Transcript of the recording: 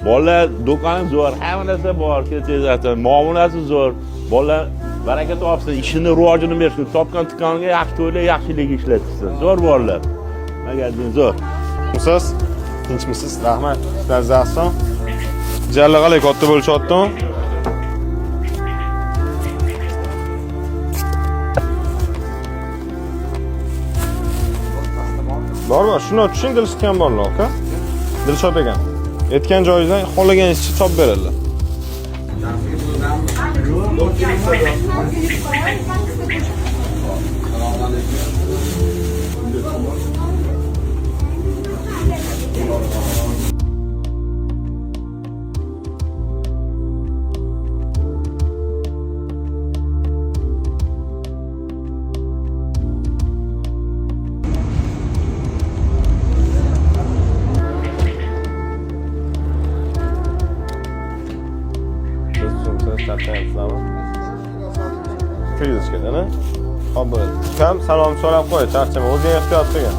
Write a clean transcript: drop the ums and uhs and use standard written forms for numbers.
Bolalar do'koni zo'r, hamma narsa bor, ketsa muomalasi zo'r. Bolalar baraka topsin, ishini rivojini bersin, topgan tikkaniga yaxshi to'ylar, yaxshilik ishlatsin. Zo'r bolalar. Magazin zo'r. Siz tinchmisiz? Rahmat. Sizlar yaxshimi? Jalla qalay katta bo'lishyaptimi? Bor, bor. Shuni tushing, Dilshod ham borlar, aka. Dilshod ekan. Aytgan joyingizdan xohlaganingizcha chop beradilar. Siz tushunsiz, charchamayapsizlarmi? Kuyishga, ana. Hop bo'ladi. Ukam salom so'rab qo'y, charchama, o'zing ehtiyot qilgin.